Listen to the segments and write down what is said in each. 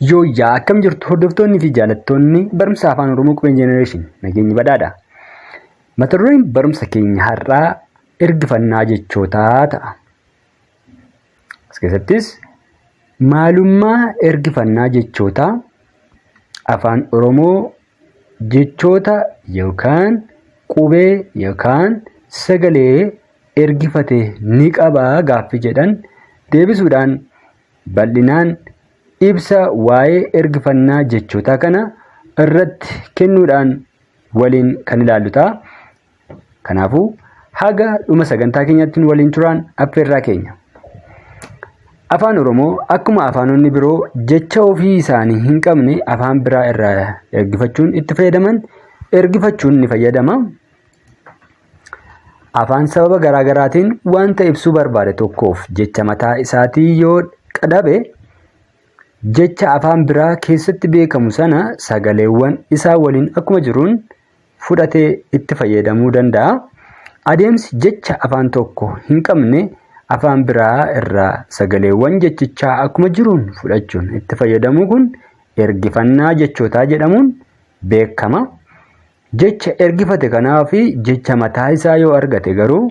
Yooyyaa akkam jirtu hordoftoonni fi jaalattoonni barumsa Afaan Oromoo Qubee Generation, nageenyi badhaadha. Mata dureen barumsa keenya har'aa ergifannaa jechootaa ta'a. As keessattis maalummaa ergifannaa jechootaa, Afaan Oromoo jechoota yookaan qubee yookaan sagalee ergifate ni qabaa gaaffii jedhan deebisuudhaan bal'inaan ibsa waa'ee ergifannaa jechootaa kana irratti kennuudhaan waliin kan ilaallu ta'a. Kanaafuu haga dhuma sagantaa keenyaatti nu waliin turaan affeerraa keenya. Afaan Oromoo akkuma afaanonni biroo jecha ofii isaanii hin qabne afaan biraa irraa ergifachuun itti fayyadaman ergifachuun ni fayyadama. Afaan sababa garaa garaatiin wanta ibsuu barbaade tokkoof jecha mataa isaatii yoo dhabe, jecha afaan biraa keessatti beekamu sana sagaleewwan isaa waliin akkuma jiruun fudhatee itti fayyadamuu danda'a. Adeemsi jecha afaan tokko hin qabne afaan biraa irraa sagaleewwan jechichaa akkuma jiruun fudhachuun itti fayyadamuu kun ergifannaa jechootaa jedhamuun beekama. Jecha ergifate kanaaf jecha mataa isaa yoo argate garuu,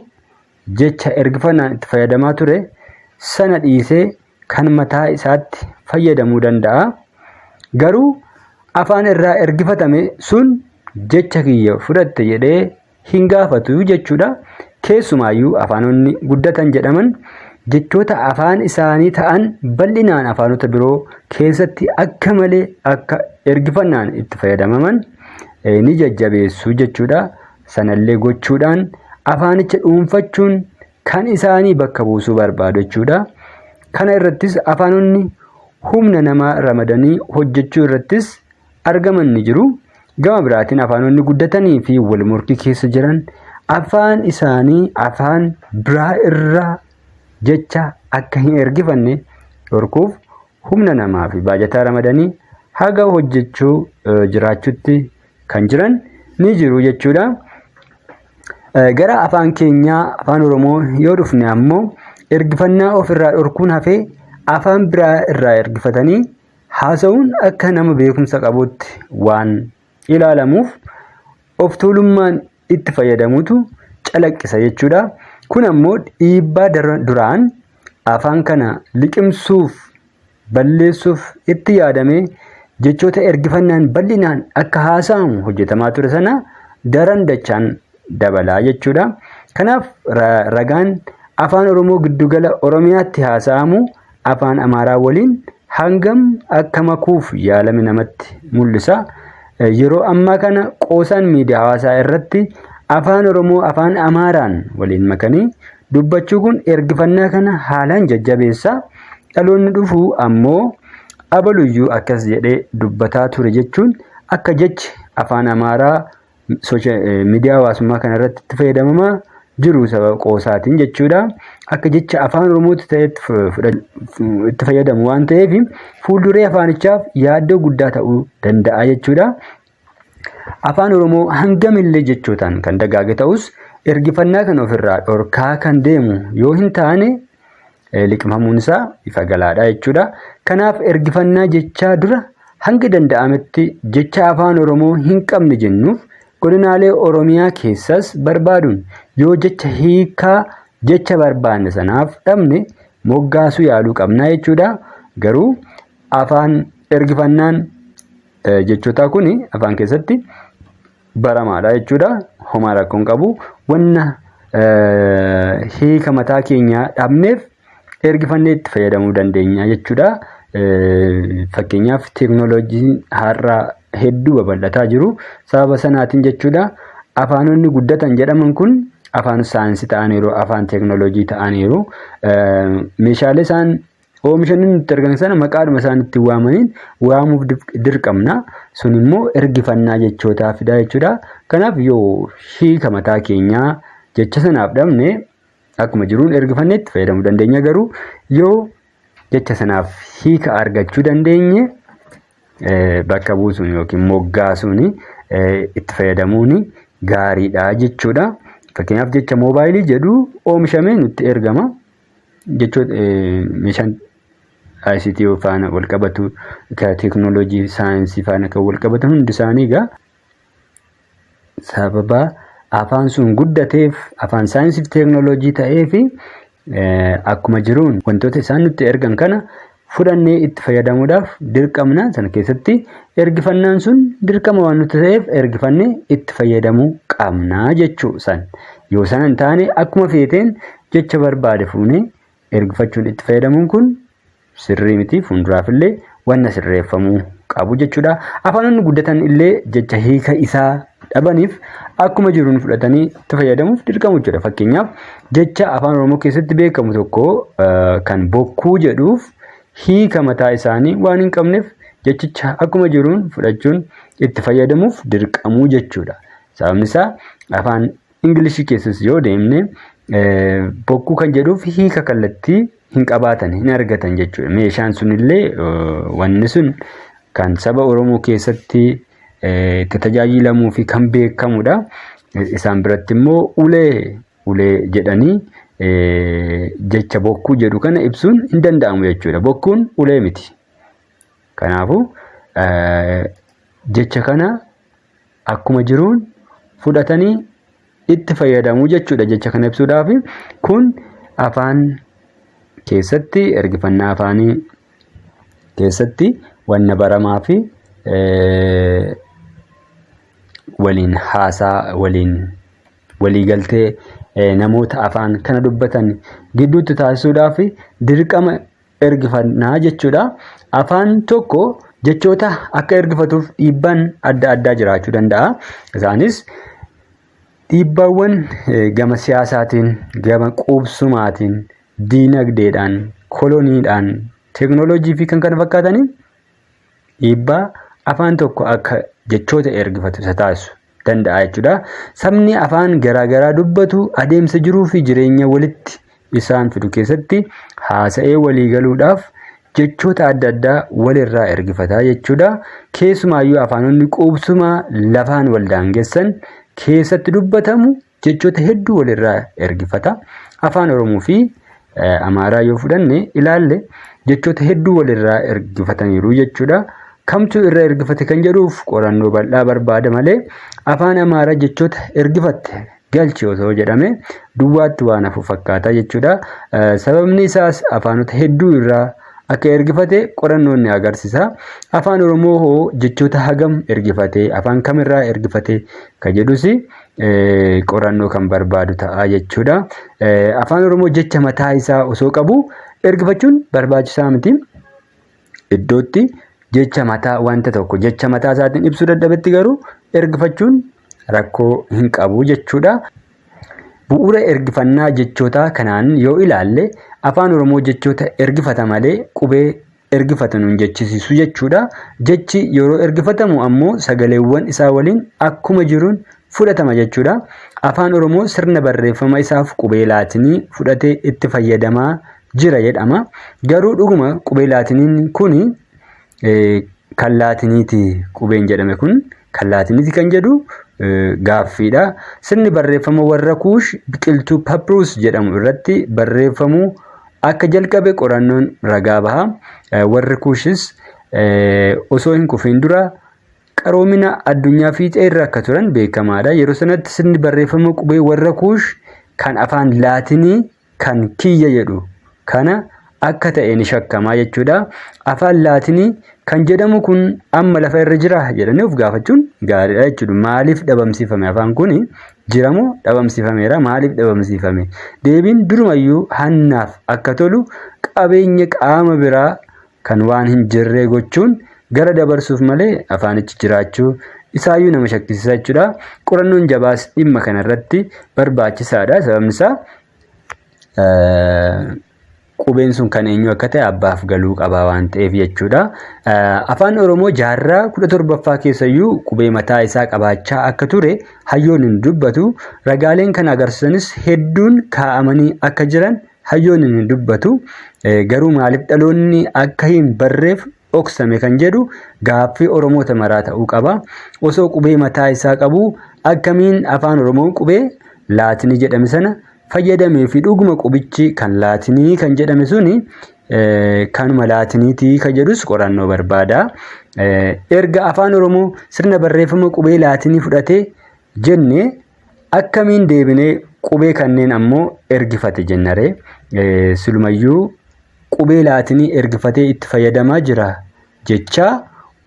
jecha ergifannaan itti fayyadamaa ture sana dhiisee kan mataa isaatti fayyadamuu danda'a. Garuu afaan irraa ergifatame sun jecha kiyya fudhatte jedhee hin gaafatu jechuudha. Keessumaayyuu afaanonni guddatan jedhaman jechoota afaan isaanii ta'an bal'inaan afaanota biroo keessatti akka malee akka ergifannaan itti fayyadamaman ni jajjabeessu jechuudha. Sanallee gochuudhaan afaanicha dhuunfachuun kan isaanii bakka buusuu barbaadu jechuudha. Kana irrattis afaanonni humna namaa ramadanii hojjechuu irrattis argaman ni jiru. Gama biraatiin afaanonni guddatanii fi wal morkii keessa jiran afaan isaanii afaan biraa irraa jecha akka hin ergifanne dhorkuuf humna namaa fi baajataa ramadanii haga hojjechuu jiraachutti kan jiran ni jiru jechuudha. Gara afaan keenyaa Afaan Oromoo yoo dhufne ammoo, ergifannaa ofirraa dhorkuun hafee afaan biraa irraa ergifatanii haasa'uun akka nama beekumsa qabuutti waan ilaalamuuf of tuulummaan itti fayyadamuutu calaqqisa jechuudha. Kun ammoo dhiibbaa duraan afaan kana liqimsuuf balleessuuf itti yaadamee jechoota ergifannaan bal'inaan akka haasa'amu hojjetamaa ture sana daran dachaan dabalaa jechuudha. Kanaaf ragaan Afaan Oromoo giddugala Oromiyaatti haasa'amu Afaan Amaaraa waliin hangam akka makuuf yaalame namatti mul'isa. Yeroo ammaa kana qoosaan miidiyaa hawaasaa irratti Afaan Oromoo Afaan Amaaraan waliin makanii dubbachuu kun ergifannaa kana haalaan jajjabeessa. Dhaloonni dhufu ammoo abaluyyuu akkas jedhee dubbataa ture jechuun akka jechi Afaan Amaaraa miidiyaa hawaasummaa kana irratti itti fayyadamamaa jiru sababa qoosaatiin jechuudha. Akka jecha Afaan Oromootti ta'etti itti fayyadamu waan ta'eef, fuulduree afaanichaaf yaaddoo guddaa ta'uu danda'a jechuudha. Afaan Oromoo hangamillee jechootaan kan dagaage ta'us, ergifannaa kan ofirraa dhorkaa kan deemu yoo hin taane liqimfamuun isaa ifa galaadha jechuudha. Kanaaf ergifannaa jechaa dura hanga danda'ametti jecha Afaan Oromoo hin qabne jennuuf godinaalee Oromiyaa keessas barbaaduun yoo jecha hiikaa jecha barbaanne sanaaf dhabne moggaasuu yaaluu qabna jechuudha. Garuu afaan ergifannaan jechootaa kun afaan keessatti baramaadha jechuudha. Homaa rakkoo hin qabu. Wanna hiika mataa keenyaa dhabneef ergifannee itti fayyadamuu dandeenya jechuudha. Fakkeenyaaf, teeknooloojiin har'a hedduu babal'ataa jiru. Sababa sanaatiin jechuudha, afaanonni guddatan jedhaman kun afaan saayinsii ta'aniiru, afaan teeknooloojii ta'aniiru. Meeshaalee isaan oomishanii nutti argan sana maqaadhuma isaan ittiin waamaniin waamuuf dirqamna. Sun immoo ergifannaa jechootaa fida jechuudha. Kanaaf yoo hiika mataa keenyaa jecha sanaaf dhabne, akkuma jiruun ergifannee itti fayyadamuu dandeenya. Garuu yoo jecha sanaaf hiika argachuu dandeenye, bakka buusuun yookiin moggaasuun itti fayyadamuun gaariidha jechuudha. Fakkeenyaaf, jecha moobaayilii jedhu oomishamee nutti ergama. Jechoota meeshaan ICT faana wal qabatu, teekinooloojii saayinsii faana kan wal qabatan hundi isaanii egaa sababa afaan sun guddateef, afaan saayinsii fi teekinooloojii ta'ee fi akkuma jiruun wantoota isaan nutti ergan kana fudhannee itti fayyadamuudhaaf dirqamna. Sana keessatti ergifannaan sun dirqama waan nutti ta'eef ergifannee itti fayyadamuu qabna jechuu san. Yoo sana hin taane akkuma feeteen jecha barbaade fuunee ergifachuun itti fayyadamuun kun sirrii miti, fuulduraaf illee wanna sirreeffamuu qabu jechuudha. Afaanonni guddatan illee jecha hiika isaa dhabaniif akkuma jiruun fudhatanii itti fayyadamuuf dirqamu jechuudha. Fakkeenyaaf jecha afaan Oromoo keessatti beekamu tokko kan bokkuu jedhuuf hiika mataa isaanii waan hin qabneef jechicha akkuma jiruun fudhachuun itti fayyadamuuf dirqamuu jechuudha. Sababni isaa afaan Ingilishii keessas yoo deemne bokkuu kan jedhuuf hiika kallattii hin qabaatan, hin argatan jechuudha. Meeshaan sunillee wanni sun kan saba Oromoo keessatti itti tajaajilamuu fi kan beekamudha. Isaan biratti immoo ulee ulee jedhanii jecha bokkuu jedhu kana ibsuun hin danda'amu jechuudha. Bokkuun ulee miti. Kanaafuu jecha kana akkuma jiruun fudhatanii itti fayyadamu jechuudha jecha kana ibsuudhaaf. Kun afaan keessatti ergifannaa afaanii keessatti wanna baramaa fi waliin haasaa waliin waliigaltee namoota afaan kana dubbatan gidduutti taasisuudhaaf dirqama ergifannaa jechuudha. Afaan tokko jechoota akka ergifatuuf dhiibbaan adda addaa jiraachuu danda'a. Isaanis dhiibbaawwan gama siyaasaatiin, gama quubsumaatiin, diinagdeedhaan, koloniidhaan, teeknooloojii fi kan kana fakkaataniin dhiibbaa afaan tokko akka jechoota ergifatu isa taasisu danda'a jechuudha. Sabni afaan garaagaraa dubbatu adeemsa jiruu fi jireenya walitti isaan fidu keessatti haasa'ee walii galuudhaaf jechoota adda addaa walirraa ergifata jechuudha. Keessumaayyuu afaanonni quubsumaa lafaan wal daangessan keessatti dubbatamu jechoota hedduu walirraa ergifata. Afaan Oromoo fi Amaaraa yoo fudhanne ilaalle jechoota hedduu walirraa ergifataniiru jechuudha. Kamtu irra ergifate kan jedhuuf qorannoo bal'aa barbaada malee afaan Amaaraa jechoota ergifatte galchi osoo jedhame duwwaatti waan hafu fakkaata jechuudha. Sababni isaas afaanota hedduu irraa akka ergifate qorannoon ni agarsiisa. Afaan Oromoo hoo jechoota hagam ergifate, afaan kamirraa ergifate kan jedhus qorannoo kan barbaadu ta'a jechuudha. Afaan Oromoo jecha mataa isaa osoo qabu ergifachuun barbaachisaa miti. Iddootti jecha mataa wanta tokko jecha mataa isaatiin ibsuu dadhabetti garuu ergifachuun rakkoo hin qabu jechuudha. Bu'uura ergifannaa jechootaa kanaan yoo ilaalle afaan Oromoo jechoota ergifata malee qubee ergifata nun jechisiisu jechuudha. Jechi yeroo ergifatamu ammoo sagaleewwan isaa waliin akkuma jiruun fudhatama jechuudha. Afaan Oromoo sirna barreeffama isaaf qubee laatinii fudhatee itti fayyadamaa jira jedhama. Garuu dhuguma qubee laatiniin kun kan laatiniiti qubeen jedhame kun kan laatiniiti kan jedhu gaaffiidha. Sirni barreeffama warra Kuush biqiltuu Papruus jedhamu irratti barreeffamuu akka jalqabe qorannoon ragaa baha. Warri Kuushis osoo hin kufiin dura qaroomina addunyaa fiixee irra akka turan beekamaadha. Yeroo sanatti sirni barreeffama qubee warra Kuush kan afaan Laatinii kan kiyya jedhu kana akka ta'e ni shakkama jechuudha. Afaan Laatinii kan jedhamu kun amma lafa irra jira jedhanii of gaafachuun gaariidha jechuudha. Maaliif dhabamsiifame afaan kun jira moo dhabamsiifameera? Maaliif dhabamsiifame? Deebiin durumayyuu hannaaf akka tolu qabeenya qaama biraa kan waan hin jirree gochuun gara dabarsuuf malee afaanichi jiraachuu isaayyuu nama shakkisiisa jechuudha. Qorannoon jabaas dhimma kanarratti barbaachisaadha. Sababni isaa qubeen sun kan eenyu akka ta'e abbaaf galuu qaba waan ta'eef jechuudha. Afaan Oromoo jaarraa 17ffaa keessayyuu qubee mataa isaa qabaachaa akka ture hayyoonni ni dubbatu. Ragaaleen kana agarsiisanis hedduun kaa'amanii akka jiran hayyoonni ni dubbatu. Garuu maaliif dhaloonni akka hin barreef dhoksame kan jedhu gaaffii Oromoota maraa ta'uu qaba. Osoo qubee mataa isaa qabu akkamiin afaan Oromoo qubee laatinii jedhame sana fayyadamee fi dhuguma qubichi kan laatinii kan jedhame suni kanuma laatiniitii kan jedhus qorannoo barbaada. Erga afaan Oromoo sirna barreeffama qubee laatinii fudhatee jenne akkamiin deebinee qubee kanneen ammoo ergifate jennaree? Silumayyuu qubee laatinii ergifatee itti fayyadamaa jira jechaa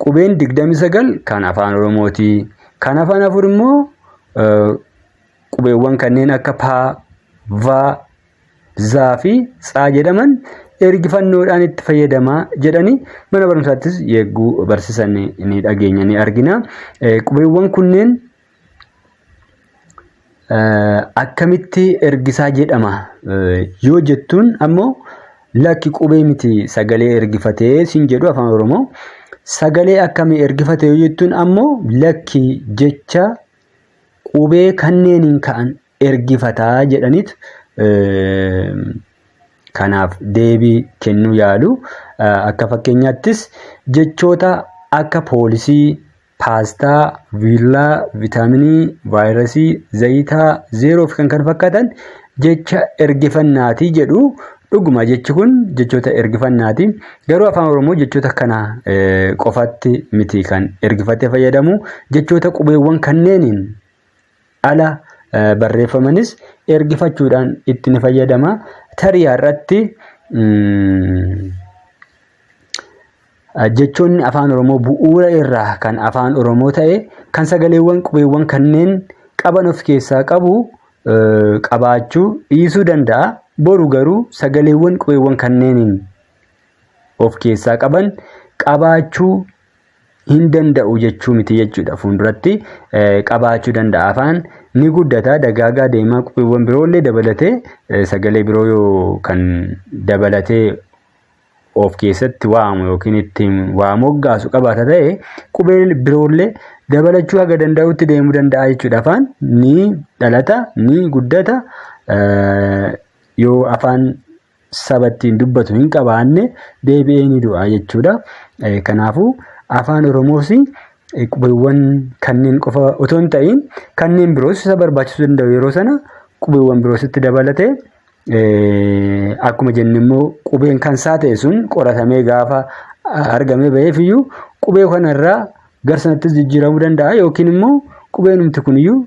qubeen 29 kan afaan Oromooti. Kan afaan afur immoo qubeewwan kanneen akka paa, vaa, zaa fi tsaa jedhaman ergifannoodhaan itti fayyadamaa jedhanii mana barumsaattis yegguu barsiisan ni dhageenya ni argina. Qubeewwan kunneen akkamitti ergisaa jedhama yoo jettuun ammoo lakki qubee miti sagalee ergifatee siin jedhu afaan Oromoo. Sagalee akkamii ergifate yoo jettuun ammoo lakki jecha qubee kanneeniin ka'an ergifataa jedhaniitu kanaaf deebii kennuu yaalu. Akka fakkeenyaattis jechoota akka poolisii, paastaa, viillaa, vitaaminii, vaayirasii, zayitaa, zeeroo fi kan kana fakkaatan jecha ergifannaatii jedhu. Dhuguma jechi kun jechoota ergifannaati. Garuu afaan Oromoo jechoota kana qofatti miti kan ergifatee fayyadamu. Jechoota qubeewwan kanneeniin ala barreeffamanis ergifachuudhaan itti ni fayyadama. Tarii har'atti jechoonni afaan Oromoo bu'uura irraa kan afaan Oromoo ta'e kan sagaleewwan qubeewwan kanneen qaban of keessaa qabu qabaachuu dhiisuu danda'a. Boru garuu sagaleewwan qubeewwan kanneeniin of keessaa qaban qabaachuu hin danda'u jechuu miti jechuudha. Fuulduratti qabaachuu danda'a. Afaan ni guddata dagaagaa deemaa qubeewwan biroollee dabalatee sagalee biroo yoo kan dabalatee of keessatti waamu yookiin ittiin waa moggaasu qabaata ta'e qubee biroollee dabalachuu haga danda'utti deemuu danda'a jechuudha. Afaan ni dhalata, ni guddata. Yoo afaan saba ittiin dubbatu hin qabaanne deebi'ee ni du'a jechuudha. Kanaafuu afaan Oromoos qubeewwan kanneen qofa otoo hin ta'in kanneen biroos isa barbaachisuu danda'u yeroo sana qubeewwan biroos itti dabalatee akkuma jenne immoo qubeen kan isaa ta'e sun qoratamee gaafa argamee ba'eef iyyuu qubee kanarraa gara sanattis jijjiiramuu danda'a yookiin immoo qubeenumti kun iyyuu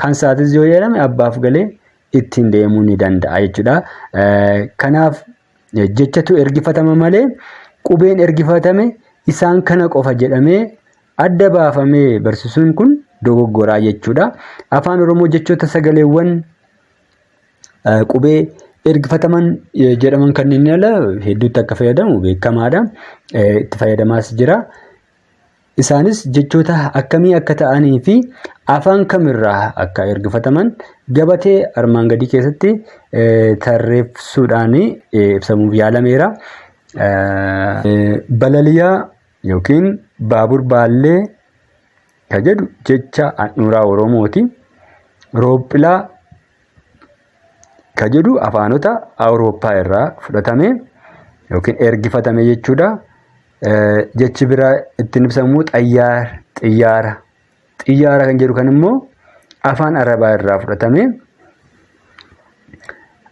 kan isaatis yoo jedhame abbaaf galee ittiin deemuu ni danda'a jechuudha. Kanaaf jechatu ergifatama malee qubeen ergifatame isaan kana qofa jedhamee adda baafamee barsiisuun kun dogoggoraa jechuudha. Afaan Oromoo jechoota sagaleewwan qubee ergifataman jedhaman kanneen ala hedduutti akka fayyadamu beekamaadha. Itti fayyadamaas jira. Isaanis jechoota akkamii akka ta'anii fi afaan kamirraa akka ergifataman gabatee armaan gadii keessatti tarreessuudhaan ibsamuuf yaalameera. Balaliyaa yookiin baabur baallee kan jedhu jecha handhuuraa Oromooti. Roophilaa kan jedhu afaanota Awurooppaa irraa fudhatame yookiin ergifatame jechuudha. Jechi biraa ittiin ibsamu xayyaara, xiyyaara. Xiyyaara kan jedhu kan immoo afaan Arabaa irraa fudhatame.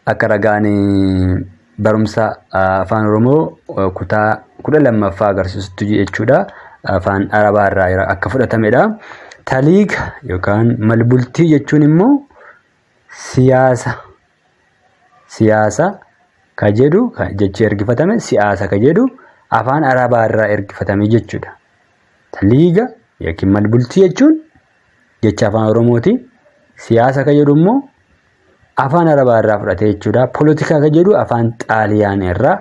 Akka ragaan barumsa afaan Oromoo kutaa 12ffaa agarsiisutti jechuudha. Afaan Arabaa irraa akka fudhatamedha. Taliiga yookaan malbultii jechuun immoo siyaasa. Siyaasa ka jedhu jechi ergifatame siyaasa ka jedhu afaan Arabaa irraa ergifatame jechuudha. Taliiga yookiin malbultii jechuun jecha afaan Oromooti. Siyaasa ka jedhu immoo afaan Arabaa irraa fudhate jechuudha. Polotikaa ka jedhu afaan Xaaliyaanii irraa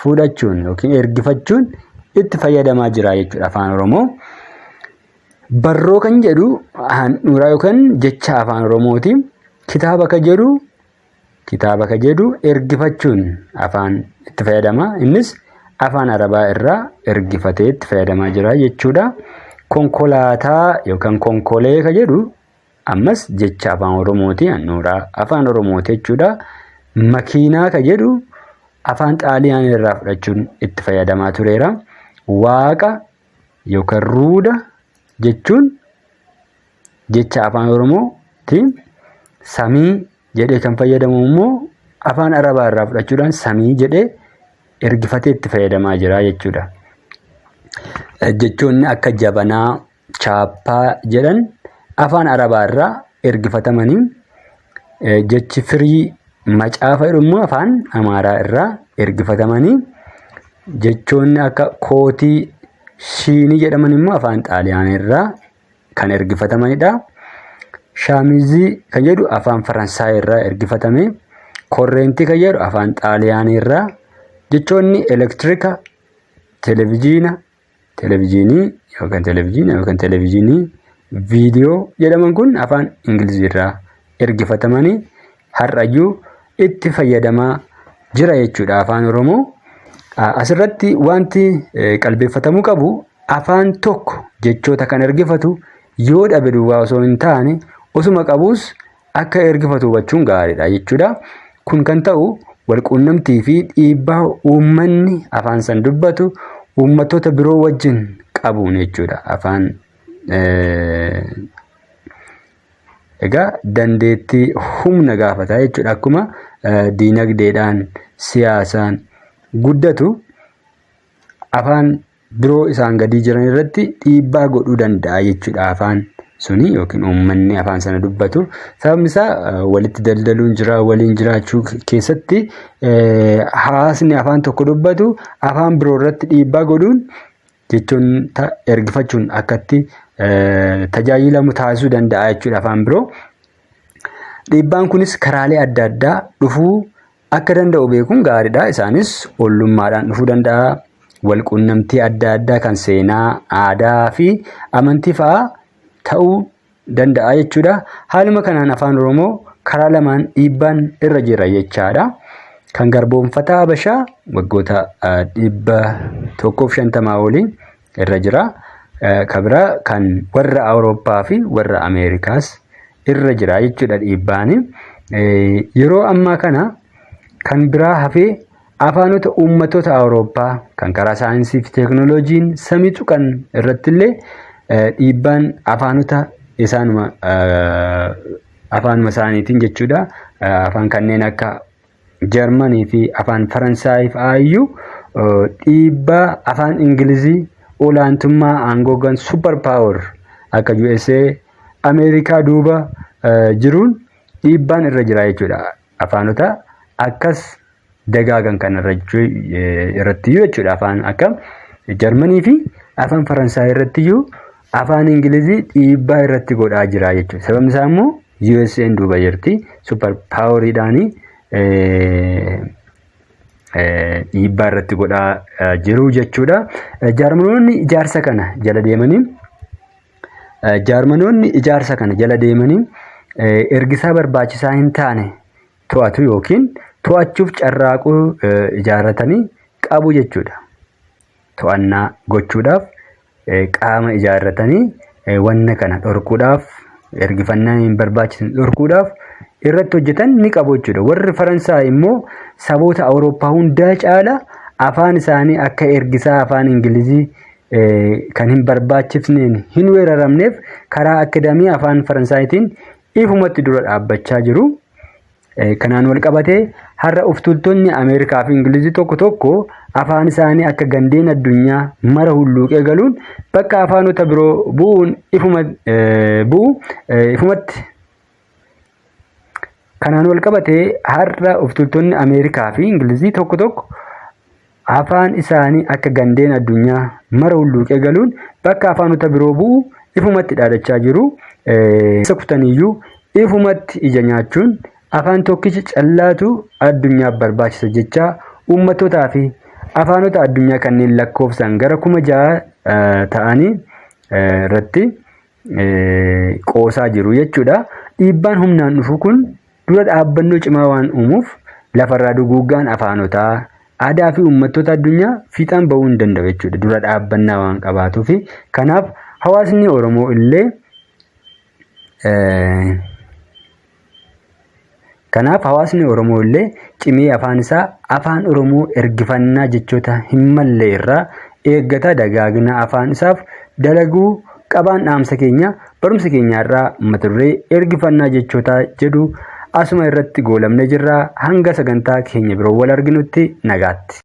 fudhachuun yookiin ergifachuun itti fayyadamaa jira jechuudha afaan Oromoo. Barroo kan jedhu handhuuraa yookaan jecha afaan Oromooti. Kitaaba ka jedhu kitaaba ka jedhu ergifachuun afaan itti fayyadama. Innis afaan Arabaa irraa ergifatee itti fayyadamaa jira jechuudha. Konkolaataa yookaan konkolee ka jedhu ammas jecha afaan Oromooti handhuuraa afaan Oromooti jechuudha. Makiinaa ka jedhu afaan Xaaliyaanii irraa fudhachuun itti fayyadamaa tureera. Waaqa yookaan ruuda jechuun jecha afaan Oromooti. Samii jedhee kan fayyadamu immoo afaan Arabaa irraa fudhachuudhaan samii jedhee ergifatee itti fayyadamaa jira jechuudha. Jechoonni akka jabanaa, chaappaa jedhan afaan Arabaa irraa ergifatamanii, jechi firii, macaafa jedhu immoo afaan Amaaraa irraa ergifatamanii, jechoonni akka kootii, shiinii jedhaman immoo afaan Xaaliyaanii irraa kan ergifatamanidha. Shaamizii kan jedhu afaan Faransaay irraa ergifatame. Korreentii kan jedhu afaan Xaaliyaanii irraa. Jechoonni elektirika, televijiina, televijiinii yookaan televijiina yookaan televijiinii, viidiyoo jedhaman kun afaan Ingilizii irraa ergifatamanii har'ayyuu itti fayyadamaa jira jechuudha afaan Oromoo. Asirratti wanti qalbeeffatamuu qabu, afaan tokko jechoota kan ergifatu yoo dhabe duwwaa osoo hin taane, osuma qabuus akka ergifatu hubachuun gaariidha jechuudha. Kun kan ta'u walquunnamtii fi dhiibbaa uummanni afaan san dubbatu uummattoota biroo wajjin qabuun jechuudha. Afaan egaa dandeettii humna gaafataa jechuudha. Akkuma diinagdeedhaan, siyaasaan guddatu, afaan biroo isaan gadii jiran irratti dhiibbaa godhuu danda'a jechuudha afaan suni yookiin uummanni afaan sana dubbatu. Sababni isaa walitti daldaluun jira, waliin jiraachuu keessatti hawaasni afaan tokko dubbatu afaan biroo irratti dhiibbaa godhuun jechuun ergifachuun akkatti tajaajilamu taasisuu danda'a jechuudha afaan biroo. Dhiibbaan kunis karaalee adda addaa dhufuu akka danda'u beekuun gaariidha. Isaanis ollummaadhaan dhufuu danda'a. Walquunnamtii adda addaa kan seenaa, aadaa fi amantii fa'aa ta'uu danda'a jechuudha. Haaluma kanaan afaan Oromoo karaa lamaan dhiibbaan irra jira jechaadha. Kan garboomfataa Habashaa waggoota 150 olii irra jira. Kan biraa kan warra Awurooppaa fi warra Ameerikaas irra jira jechuudha dhiibbaani. Yeroo ammaa kana kan biraa hafee afaanota uummattoota Awurooppaa kan karaa saayinsii fi teekinooloojiin samii tuqan irrattillee dhiibbaan afaanota isaanuma afaanuma isaaniitiin jechuudha. Afaan kanneen akka Jarmanii fi afaan Faransaayii fa'aa iyyuu dhiibbaa afaan Ingilizii olaantummaa aangoo gan super power akka USA, Ameerikaa duuba jiruun dhiibbaan irra jira jechuudha. Afaanota akkas dagaagan kan irrattiyyuu jechuudha. Afaan akka Jarmanii fi afaan Faransaay irrattiyyuu afaan Ingilizii dhiibbaa irratti godhaa jira jechuudha. Sababni isaa immoo USA'n duuba jirti. Super poweriidhaanii dhiibbaa irratti godhaa jiru jechuudha. Jaarmanoonni ijaarsa kana jala deemanii ergisaa barbaachisaa hin taane to'atu yookiin to'achuuf carraaquu ijaarratanii qabu jechuudha. To'annaa gochuudhaaf qaama ijaarratanii wanna kana dhorkuudhaaf, ergifannaa hin barbaachisne dhorkuudhaaf irratti hojjetan ni qabu jechuudha. Warri Faransaay immoo saboota Awurooppaa hundaa caala afaan isaanii akka ergisaa afaan Ingilizii kan hin barbaachifneen hin weeraramneef karaa akadamii afaan Faransaayitiin ifumatti dura dhaabbachaa jiru. Kanaan wal qabatee har'a uftuultonni Ameerikaa fi Ingilizii tokko tokko afaan isaanii akka gandeen addunyaa mara hulluuqee galuun bakka afaanota biroo bu'uun ifuma bu'u ifumatti. Kanaan wal qabatee har'a uftuultonni Ameerikaa fi Ingilizii tokko tokko afaan isaanii akka gandeen addunyaa mara hulluuqee galuun bakka afaanota biroo bu'u ifumatti dhaadachaa jiru. Isa kutaniyyuu ifumatti ija nyaachuun afaan tokkicha callaatu addunyaaf barbaachisa jechaa uummattootaa fi afaanota addunyaa kanneen lakkoofsaan gara 6,000 ta'anii irratti qoosaa jiru jechuudha. Dhiibbaan humnaan dhufu kun dura dhaabbannoo cimaa waan uumuuf lafarraa duguuggaan afaanotaa, aadaa fi uummattoota addunyaa fiixaan bahuu hin danda'u jechuudha. Dura dhaabbannaa waan qabaatuuf. Kanaaf hawaasni Oromoo illee Kanaaf hawaasni Oromoo illee cimee afaan isaa afaan Oromoo ergifannaa jechoota hin malle irraa eeggata dagaagina afaan isaaf dalaguu qabaan dhaamsa keenya. Barumsa keenya irraa mata duree ergifannaa jechootaa jedhu Asuma irratti goolabnee jirra. Hanga sagantaa keenya biroo wal arginutti nagaatti.